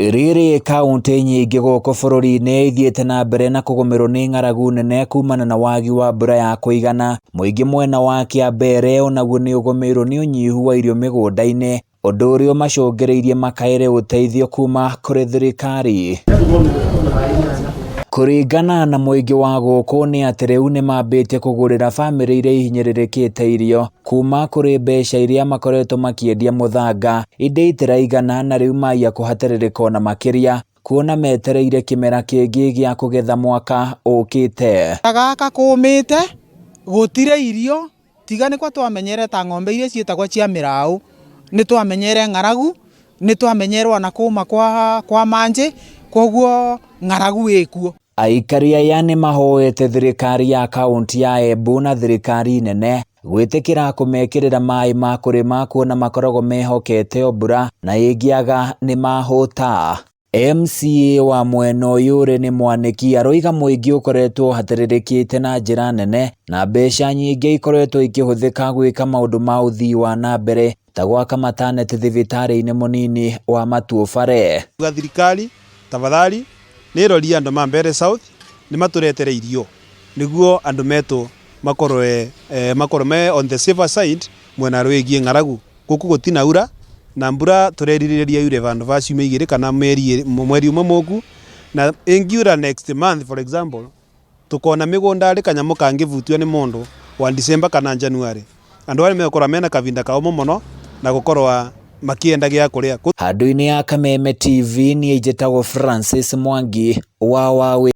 Rĩrĩ kauntĩ nyingĩ gũkũ bũrũri-inĩ ithiĩte na mbere na kũgũmĩrwo nĩ ng'aragu nene kumana na wagi wa mbura ya kũigana, mũingĩ mwena wa Kĩambere onaguo nĩ ũgũmĩirwo nĩ ũnyihu wa irio mĩgũnda-inĩ, ũndũ ũrĩa ũmacũngĩrĩirie makaĩre ũteithio kuma kũrĩ thirikari. Kũringana na mũingĩ wa gũkũ nĩ atĩ rĩu nĩmambĩtie kũgũrĩra bamĩrĩ iria ihinyĩrĩrĩkĩte irio kuma kũrĩ mbeca iria makoretwo makĩendia mũthanga, ĩndĩ itiraigana na rĩu maiya kũhatĩrĩrĩka ona makĩria kuona metereire kĩmera kĩngĩ gĩa kũgetha mwaka ũkĩte. Gaka kũmĩte gũtirĩ irio tiga nĩ kwa twamenyere ta ng'ombe iria ciĩtagwo cia mĩraũ nĩ twamenyere ng'aragu nĩ twamenyerwo ona kũma kwa, kwa manjĩ koguo ng'aragu ĩkuo. Aikari aya nĩ mahoete thirikari ya kaunti ya Embu na thirikari nene gwĩtĩkĩra kũmekĩrĩra maĩ ma kũrĩma kuona makoragwo mehokete o mbura na ĩngĩaga nĩ mahũta. MCA wa mwena ũyũ ũrĩ nĩ Mwanĩki aroiga mũingĩ ũkoretwo ũhatĩrĩrĩkĩte na njĩra nene na mbeca nyingĩ ikoretwo ikĩhũthĩka gwĩka maũndũ ma ũthii wa na mbere ta gwaka mataneti thibitarĩ-inĩ mũnini wa Matuobare. Thirikari tafadhali nä ĩrorie andå ma Mbeere South nä matåretere irio nĩguo andũ metũ makorwe makorwe me on the safer side mwena rwĩgiĩ ng'aragu gũkũ gũtinaura na mbura tũrerirĩria yure vandũ va ciumia igĩrĩ kana mweri mweri ũmwe mũku na ĩngiura next month, for example, tukona mĩgũnda arĩ kanyamũ kangĩvutio nĩ mũndũ wa December kana January, andũ arĩa megũkorwo mena kavinda kaũmũ mũno na gũkorwa makĩenda gĩa kũrĩa. Handũ-inĩ ya Kameme TV niĩ njĩtagwo Francis Mwangi wa Wawi.